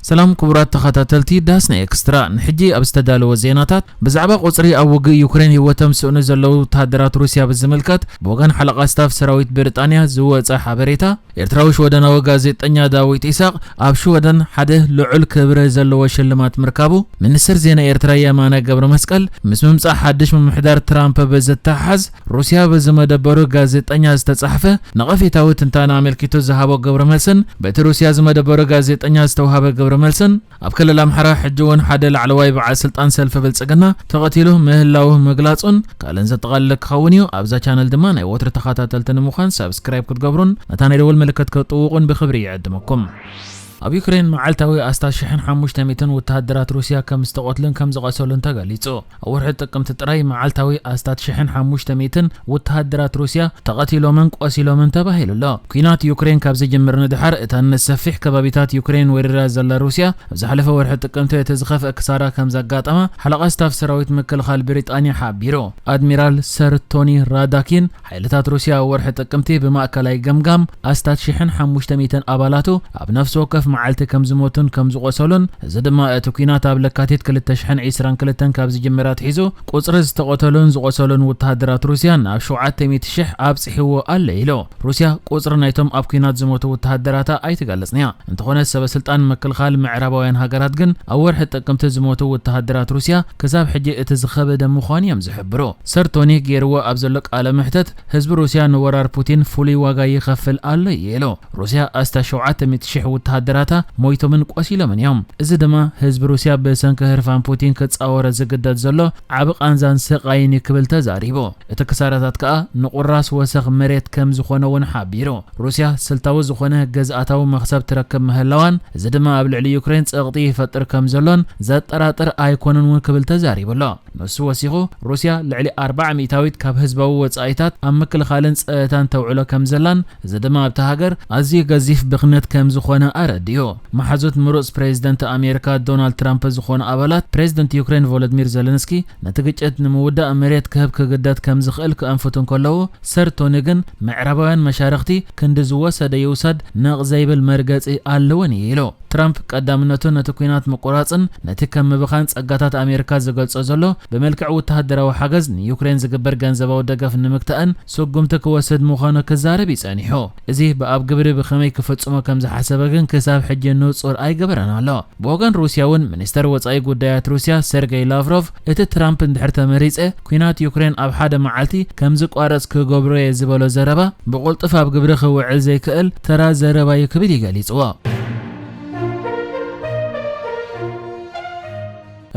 ሰላም ክቡራት ተኸታተልቲ ዳስና ኤክስትራ፣ ንሕጂ ኣብ ዝተዳለወ ዜናታት ብዛዕባ ቁጽሪ ኣብ ውግእ ዩክሬን ህይወቶም ስእኑ ዘለዉ ወተሃደራት ሩስያ ብዝምልከት ብወገን ሓለቓ ስታፍ ሰራዊት ብሪጣንያ ዝወጸ ሓበሬታ፣ ኤርትራዊ ሽወደናዊ ጋዜጠኛ ዳዊት ኢሳቕ ኣብ ሽወደን ሓደ ልዑል ክብሪ ዘለዎ ሽልማት ምርካቡ፣ ሚኒስትር ዜና ኤርትራ የማነ ገብረ መስቀል ምስ ምምጻእ ሓድሽ ምምሕዳር ትራምፕ ብዝተሓዝ ሩስያ ብዝመደበሩ ጋዜጠኛ ዝተጻሕፈ ነቐፌታዊ ትንታነ ኣመልኪቱ ዝሃቦ ግብረ መልስን በቲ ሩስያ ዝመደበሩ ጋዜጠኛ ዝተውሃበ ግብረ መልስን ኣብ ክልል ኣምሓራ ሕጂ እውን ሓደ ላዕለዋይ በዓል ስልጣን ሰልፊ ብልጽግና ተቐቲሉ ምህላዉ ምግላጹን ካልእን ዘጠቓልል ክኸውን እዩ። ኣብዛ ቻነል ድማ ናይ ወትሪ ተኸታተልቲ ንምዃን ሳብስክራይብ ክትገብሩን ነታ ናይ ደወል ምልክት ክትጥውቑን ብኽብሪ ይዕድመኩም። ኣብ ዩክሬን መዓልታዊ ኣስታት ሽሕን ሓሙሽተ ሚእትን ወተሃደራት ሩስያ ከም ዝተቐትሉን ከም ዝቐሰሉን ተገሊጹ። ኣብ ወርሒ ጥቅምቲ ጥራይ መዓልታዊ ኣስታት ሽሕን ሓሙሽተ ሚእትን ወተሃደራት ሩስያ ተቐቲሎምን ቆሲሎምን ተባሂሉ ኣሎ። ኲናት ዩክሬን ካብ ዝጅምር ንድሓር እተን ሰፊሕ ከባቢታት ዩክሬን ወሪራ ዘላ ሩስያ ኣብ ዝሓለፈ ወርሒ ጥቅምቲ እቲ ዝኸፍአ ክሳራ ከም ዘጋጠማ ሓለቓ ስታፍ ሰራዊት ምክልኻል ብሪጣንያ ሓቢሩ። ኣድሚራል ሰር ቶኒ ራዳኪን ሓይልታት ሩስያ ኣብ ወርሒ ጥቅምቲ ብማእከላይ ገምጋም ኣስታት ሽሕን ሓሙሽተ ሚእትን ኣባላቱ ኣብ ነፍሲ ወከፍ መዓልቲ ከም ዝሞቱን ከም ዝቖሰሉን፣ እዚ ድማ እቲ ኲናት ኣብ ለካቲት ክልተ ሽሕን ዕስራን ክልተን ካብ ዝጅምር ኣትሒዙ ቁጽሪ ዝተቐተሉን ዝቖሰሉን ወተሃደራት ሩስያ ናብ ሸውዓተ ሚእቲ ሽሕ ኣብጽሕዎ ኣሎ ኢሉ። ሩስያ ቁጽሪ ናይቶም ኣብ ኲናት ዝሞቱ ወተሃደራታ ኣይትገልጽን እያ። እንተኾነ ሰበ ስልጣን ምክልኻል ምዕራባውያን ሃገራት ግን ኣብ ወርሒ ጥቅምቲ ዝሞቱ ወተሃደራት ሩስያ ክሳብ ሕጂ እቲ ዝኸበደ ምዃኑ እዮም ዝሕብሩ። ሰር ቶኒ ገይርዎ ኣብ ዘሎ ቃለ መሕተት ህዝቢ ሩስያ ንወራር ፑቲን ፍሉይ ዋጋ ይኸፍል ኣሎ ኢሉ። ሩስያ ኣስታት ሸውዓተ ሚእቲ ሽሕ ወተሃደራታ ሞይቶምን ቆሲሎምን እዮም። እዚ ድማ ህዝቢ ሩስያ ብሰንኪ ህርፋን ፑቲን ክጻወሮ ዝግደድ ዘሎ ዓቢ ቃንዛን ስቓይን እዩ ክብል ተዛሪቡ። እቲ ክሳራታት ከኣ ንቁራስ ወሰኽ መሬት ከም ዝኾነ እውን ሓቢሩ። ሩስያ ስልታዊ ዝኾነ ገዝኣታዊ መኽሰብ ትረክብ ምህላዋን፣ እዚ ድማ ኣብ ልዕሊ ዩክሬን ጸቕጢ ይፈጥር ከም ዘሎን ዘጠራጥር ኣይኮነን እውን ክብል ተዛሪቡ ኣሎ። ንሱ ወሲኹ፣ ሩስያ ልዕሊ ኣርባዓ ሚእታዊት ካብ ህዝባዊ ወጻኢታት ኣብ ምክልኻልን ጸጥታን ተውዕሎ ከም ዘላን፣ እዚ ድማ ኣብታ ሃገር ኣዝዩ ገዚፍ ብኽነት ከም ዝኾነ ኣረዲኡ። መሓዙት ምሩጽ ፕሬዚደንት ኣሜሪካ ዶናልድ ትራምፕ ዝኾኑ ኣባላት፣ ፕሬዚደንት ዩክሬን ቮሎዲሚር ዘለንስኪ ነቲ ግጭት ንምውዳእ መሬት ክህብ ክግደድ ከም ዝኽእል ክኣንፍቱ እንከለዉ፣ ሰር ቶኒ ግን ምዕራባውያን መሻርኽቲ ክንዲ ዝወሰደ ይውሰድ ነቕ ዘይብል መርገጺ ኣለወን እዩ ኢሉ። ትራምፕ ቀዳምነቱ ነቲ ኲናት ምቁራጽን ነቲ ከም ምብኻን ጸጋታት ኣሜሪካ ዝገልጾ ዘሎ ብመልክዕ ወተሃደራዊ ሓገዝ ንዩክሬን ዝግበር ገንዘባዊ ደገፍ ንምግታእን ስጉምቲ ክወስድ ምዃኑ ክዛረብ እዩ ጸኒሑ። እዚ ብኣብ ግብሪ ብኸመይ ክፍጽሞ ከም ዝሓሰበ ግን ክሳብ ሕጂ ንጹር ኣይገበረን ኣሎ። ብወገን ሩስያ እውን ሚኒስተር ወጻኢ ጉዳያት ሩስያ ሰርጌይ ላቭሮቭ እቲ ትራምፕ እንድሕር ተመሪጸ ኲናት ዩክሬን ኣብ ሓደ መዓልቲ ከም ዝቋረጽ ክገብሮ እየ ዝበሎ ዘረባ ብቕልጡፍ ኣብ ግብሪ ክውዕል ዘይክእል ተራ ዘረባ እዩ ክብል እዩ ገሊጽዎ።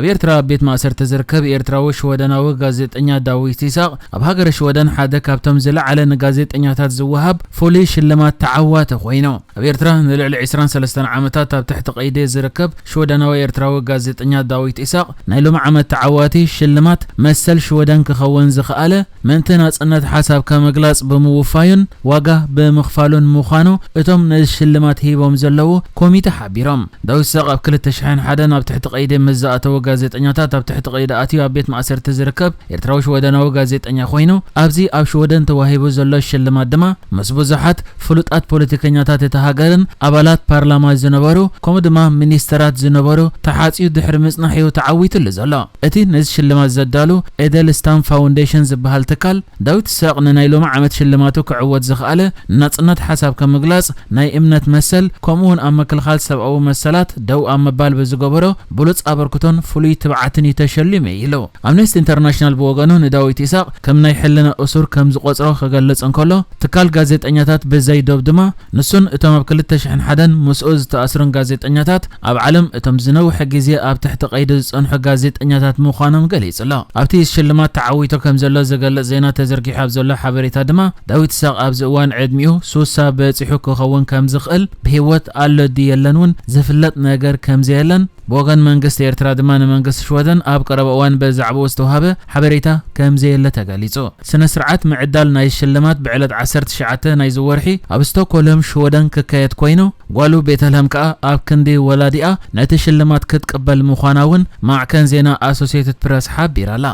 ኣብ ኤርትራ ኣብ ቤት ማእሰርቲ ዝርከብ ኤርትራዊ ሽወደናዊ ጋዜጠኛ ዳዊት ይስሐቅ ኣብ ሃገረ ሽወደን ሓደ ካብቶም ዝለዓለ ንጋዜጠኛታት ዝወሃብ ፍሉይ ሽልማት ተዓዋቲ ኮይኑ። ኣብ ኤርትራ ንልዕሊ ዕስራን ሰለስተን ዓመታት ኣብ ትሕቲ ቀይዲ ዝርከብ ሽወደናዊ ኤርትራዊ ጋዜጠኛ ዳዊት ይስሐቅ ናይ ሎሚ ዓመት ተዓዋቲ ሽልማት መሰል ሽወደን ክኸውን ዝኸኣለ ምእንቲ ናጽነት ሓሳብካ ምግላጽ ብምውፋዩን ዋጋ ብምኽፋሉን ምዃኑ እቶም ነዚ ሽልማት ሂቦም ዘለዉ ኮሚተ ሓቢሮም። ዳዊት ይስሐቅ ኣብ ክልተ ሽሕን ሓደን ኣብ ትሕቲ ቀይዲ ምስ ዝኣተዉ ጋዜጠኛታት ኣብ ትሕቲ ቀይዲ ኣትዩ ኣብ ቤት ማእሰርቲ ዝርከብ ኤርትራዊ ሽወደናዊ ጋዜጠኛ ኮይኑ፣ ኣብዚ ኣብ ሽወደን ተዋሂቡ ዘሎ ሽልማት ድማ ምስ ብዙሓት ፍሉጣት ፖለቲከኛታት እታ ሃገርን ኣባላት ፓርላማ ዝነበሩ ከምኡ ድማ ሚኒስተራት ዝነበሩ ተሓጽዩ ድሕሪ ምጽናሕ እዩ ተዓዊትሉ ዘሎ። እቲ ነዚ ሽልማት ዘዳሉ ኤደልስታም ፋውንዴሽን ዝበሃል ትካል ዳዊት ይስሐቅ ንናይ ሎሚ ዓመት ሽልማቱ ክዕወት ዝኸኣለ ንናጽነት ሓሳብካ ምግላጽ፣ ናይ እምነት መሰል ከምኡውን ኣብ ምክልኻል ሰብኣዊ መሰላት ደው ኣብ ምባል ብዝገበሮ ብሉጽ ኣበርክቶን ፍሉይ ትብዓትን እዩ ተሸሊሙ ኢሉ። ኣምነስቲ ኢንተርናሽናል ብወገኑ ንዳዊት ይስሐቅ ከም ናይ ሕልና እሱር ከም ዝቖጽሮ ክገልጽ እንከሎ፣ ትካል ጋዜጠኛታት ብዘይ ዶብ ድማ ንሱን እቶም ኣብ ክልተ ሽሕን ሓደን ምስኡ ዝተኣስሩን ጋዜጠኛታት ኣብ ዓለም እቶም ዝነውሐ ግዜ ኣብ ትሕቲ ቀይዲ ዝጸንሑ ጋዜጠኛታት ምዃኖም ገሊጹ ኣሎ። ኣብቲ ሽልማት ተዓዊቱ ከም ዘሎ ዝገልጽ ዜና ተዘርጊሑ ኣብ ዘሎ ሓበሬታ ድማ፣ ዳዊት ይስሐቅ ኣብዚ እዋን ዕድሚኡ ሱሳ በጺሑ ክኸውን ከም ዝኽእል፣ ብህይወት ኣሎ ድዩ የለን እውን ዝፍለጥ ነገር ከም ዘየለን፣ ብወገን መንግስቲ ኤርትራ ድማ ንመንግስቲ ሽወደን ኣብ ቀረባ እዋን ብዛዕባኡ ዝተዋህበ ሓበሬታ ከም ዘየለ ተገሊጹ። ስነ ስርዓት ምዕዳል ናይ ሽልማት ብዕለት ዓሰርተ ትሽዓተ ናይዚ ወርሒ ኣብ ስቶክሆልም ሽወደን ክካየድ ኮይኑ፣ ጓሉ ቤተልሔም ከኣ ኣብ ክንዲ ወላዲኣ ነቲ ሽልማት ክትቅበል ምዃና እውን ማዕከን ዜና ኣሶሲየትድ ፕረስ ሓቢራ ኣላ።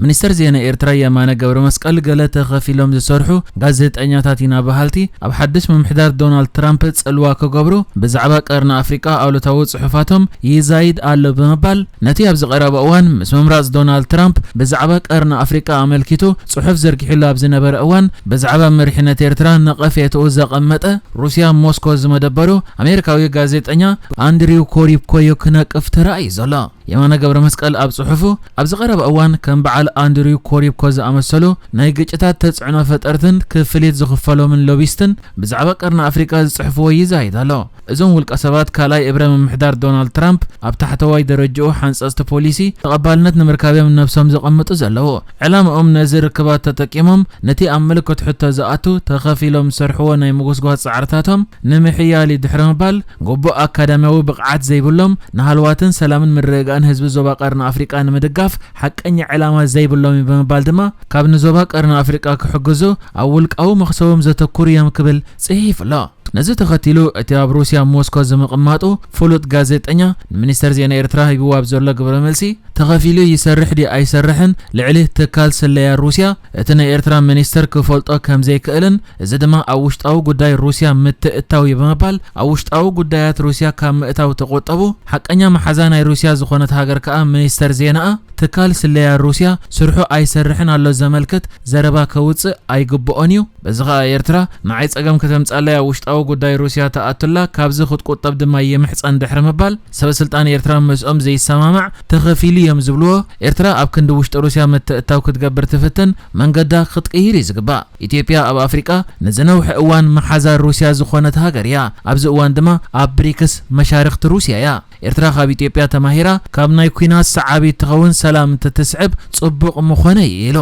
ሚኒስተር ዜና ኤርትራ የማነ ገብረ መስቀል፣ ገለ ተኸፊሎም ዝሰርሑ ጋዜጠኛታት ኢና በሃልቲ ኣብ ሓድሽ ምምሕዳር ዶናልድ ትራምፕ ጽልዋ ክገብሩ፣ ብዛዕባ ቀርኒ ኣፍሪቃ ኣሉታዊ ጽሑፋቶም ይዛይድ ኣሎ ብምባል፣ ነቲ ኣብዚ ቀረባ እዋን ምስ ምምራጽ ዶናልድ ትራምፕ ብዛዕባ ቀርኒ ኣፍሪቃ ኣመልኪቱ ጽሑፍ ዘርጊሕሉ ኣብ ዝነበረ እዋን፣ ብዛዕባ መሪሕነት ኤርትራ ነቐፌትኡ ዘቐመጠ፣ ሩስያ ሞስኮ ዝመደበሩ ኣሜሪካዊ ጋዜጠኛ ኣንድሪው ኮሪብኮዮ ክነቅፍ ተራእዩ ዘሎ። የማነ ገብረ መስቀል ኣብ ጽሑፉ፣ ኣብዚ ቀረባ እዋን ከም በዓል ኣንድሪው ኮሪብኮ ዝኣመሰሉ ናይ ግጭታት ተጽዕኖ ፈጠርትን ክፍሊት ዝኽፈሎምን ሎቢስትን ብዛዕባ ቀርኒ ኣፍሪቃ ዝጽሕፍዎ ይዛይድ ኣሎ። እዞም ውልቀ ሰባት ካልኣይ እብረ ምምሕዳር ዶናልድ ትራምፕ ኣብ ታሕተዋይ ደረጃኡ ሓንጸጽቲ ፖሊሲ ተቐባልነት ንምርካብ እዮም ነብሶም ዘቐምጡ ዘለዉ። ዕላምኦም ነዚ ርክባት ተጠቂሞም ነቲ ኣብ ምልክት ሕቶ ዝኣቱ ተኸፊሎም ዝሰርሕዎ ናይ ምጉስጓስ ጻዕርታቶም ንምሕያል እዩ ድሕሪ ምባል፣ ግቡእ ኣካዳሚያዊ ብቕዓት ዘይብሎም፣ ንሃልዋትን ሰላምን ምርግጋእን ህዝቢ ዞባ ቀርኒ ኣፍሪቃ ንምድጋፍ ሓቀኛ ዕላማ ዘይብሎም እዩ ብምባል ድማ፣ ካብ ንዞባ ቀርኒ ኣፍሪቃ ክሕግዙ ኣብ ውልቃዊ መኽሰቦም ዘተኩሩ እዮም ክብል ጽሒፉ ኣሎ። ነዚ ተኸቲሉ፣ እቲ ኣብ ሩስያ ሞስኮ ዝምቕማጡ ፍሉጥ ጋዜጠኛ ንሚኒስተር ዜና ኤርትራ ሂብዎ ኣብ ዘሎ ግብረ መልሲ፣ ተኸፊሉ ይሰርሕ ድዩ ኣይሰርሕን ልዕሊ ትካል ስለያ ሩስያ እቲ ናይ ኤርትራ ሚኒስተር ክፈልጦ ከም ዘይክእልን፣ እዚ ድማ ኣብ ውሽጣዊ ጉዳይ ሩስያ ምትእትታው እዩ ብምባል፣ ኣብ ውሽጣዊ ጉዳያት ሩስያ ካብ ምእታው ተቆጠቡ፣ ሓቀኛ መሓዛ ናይ ሩስያ ዝኾነት ሃገር ከኣ ሚኒስተር ዜናኣ ትካል ስለያ ሩስያ ስርሑ ኣይሰርሕን ኣሎ ዘመልክት ዘረባ ከውጽእ ኣይግብኦን እዩ። በዚ ኸኣ ኤርትራ ንዓይ ጸገም ከተምጻለይ ኣብ ውሽጣዊ ጉዳይ ሩስያ ተኣቱላ፣ ካብዚ ክትቁጠብ ድማ ይምሕጸን ድሕሪ ምባል፣ ሰበ ስልጣን ኤርትራ ምስኦም ዘይሰማማዕ ተኸፊሉ እዮም ዝብልዎ፣ ኤርትራ ኣብ ክንዲ ውሽጢ ሩስያ ምትእትታው ክትገብር ትፍትን መንገዳ ክትቅይር እዩ ዝግባእ። ኢትዮጵያ ኣብ ኣፍሪቃ ንዝነውሐ እዋን መሓዛ ሩስያ ዝኾነት ሃገር እያ። ኣብዚ እዋን ድማ ኣብ ብሪክስ መሻርኽቲ ሩስያ እያ። ኤርትራ ካብ ኢትዮጵያ ተማሂራ ካብ ናይ ኲናት ሰዓቢት ትኸውን ሰላም እንትትስዕብ ጽቡቕ ምኾነ እዩ ኢሉ።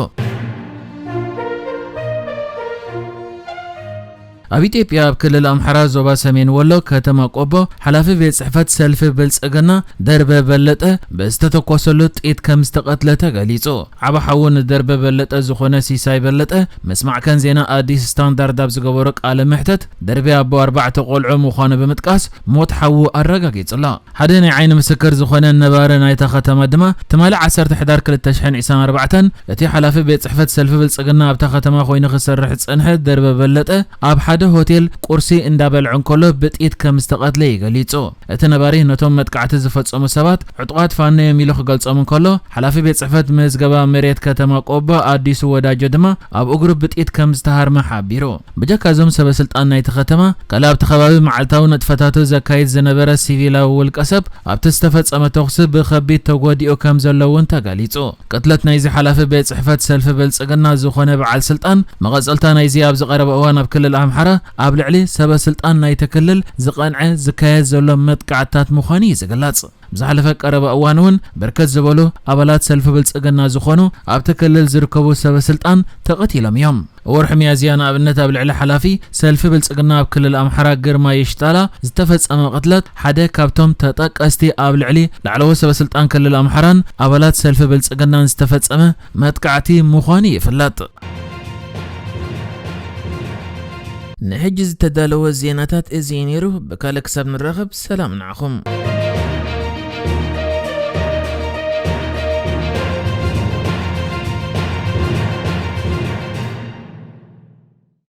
ኣብ ኢትዮጵያ ኣብ ክልል ኣምሓራ ዞባ ሰሜን ወሎ ከተማ ቆቦ ሓላፊ ቤት ጽሕፈት ሰልፊ ብልጽግና ደርበ በለጠ ብዝተተኮሰሉ ጥይት ከም ዝተቐትለ ተገሊጹ። ዓቢ ሓዉ ንደርበ በለጠ ዝኾነ ሲሳይ በለጠ ምስ ማዕከን ዜና ኣዲስ ስታንዳርድ ኣብ ዝገበሮ ቃለ መሕተት፣ ደርበ ኣቦ ኣርባዕተ ቆልዑ ምዃኑ ብምጥቃስ ሞት ሓዉ ኣረጋጊጹ ኣሎ። ሓደ ናይ ዓይኒ ምስክር ዝኾነ ነባሪ ናይታ ከተማ ድማ፣ ትማሊ ዓሰርተ ሕዳር ክልተ ሽሕን ዕስራን ኣርባዕተን እቲ ሓላፊ ቤት ጽሕፈት ሰልፊ ብልጽግና ኣብታ ከተማ ኮይኑ ክሰርሕ ዝጸንሐ ደርበ በለጠ፣ ኣብ ሓደ ሆቴል ቁርሲ እንዳበልዐ እንከሎ ብጥይት ከም ዝተቐትለ እዩ ገሊጹ። እቲ ነባሪ ነቶም መጥቃዕቲ ዝፈጸሙ ሰባት ዕጡቓት ፋኖ እዮም ኢሉ ክገልጾም እንከሎ፣ ሓላፊ ቤት ጽሕፈት ምዝገባ መሬት ከተማ ቆቦ ኣዲሱ ወዳጆ ድማ ኣብ እግሩ ብጥይት ከም ዝተሃርመ ሓቢሩ። ብጀካ እዞም ሰበ ስልጣን ናይቲ ከተማ፣ ካልእ ኣብቲ ከባቢ መዓልታዊ ንጥፈታቱ ዘካይድ ዝነበረ ሲቪላዊ ውልቀ ሰብ ኣብቲ ዝተፈጸመ ተኹሲ ብኸቢድ ተጎዲኡ ከም ዘሎ እውን ተገሊጹ። ቅትለት ናይዚ ሓላፊ ቤት ጽሕፈት ሰልፊ ብልጽግና ዝኾነ በዓል ስልጣን፣ መቐጸልታ ናይዚ ኣብዚ ቀረባ እዋን ኣብ ክልል ኣምሓራ ኣብ ልዕሊ ሰበ ስልጣን ናይቲ ክልል ዝቐንዐ ዝካየድ ዘሎ መጥቃዕትታት ምዃኑ እዩ ዝግለጽ። ብዝሓለፈ ቀረባ እዋን እውን ብርክት ዝበሉ ኣባላት ሰልፊ ብልጽግና ዝኾኑ ኣብቲ ክልል ዝርከቡ ሰበ ስልጣን ተቐቲሎም እዮም። ወርሒ ሚያዝያ ንኣብነት ኣብ ልዕሊ ሓላፊ ሰልፊ ብልጽግና ኣብ ክልል ኣምሓራ ግርማ የሽጣላ ዝተፈጸመ ቅትለት ሓደ ካብቶም ተጠቀስቲ ኣብ ልዕሊ ላዕለዎት ሰበ ስልጣን ክልል ኣምሓራን ኣባላት ሰልፊ ብልጽግናን ዝተፈጸመ መጥቃዕቲ ምዃኑ ይፍለጥ። ንሕጂ ዝተዳለወ ዜናታት እዚ እዩ ነይሩ። ብካልእ ክሳብ ንራኸብ ሰላም ንዓኹም።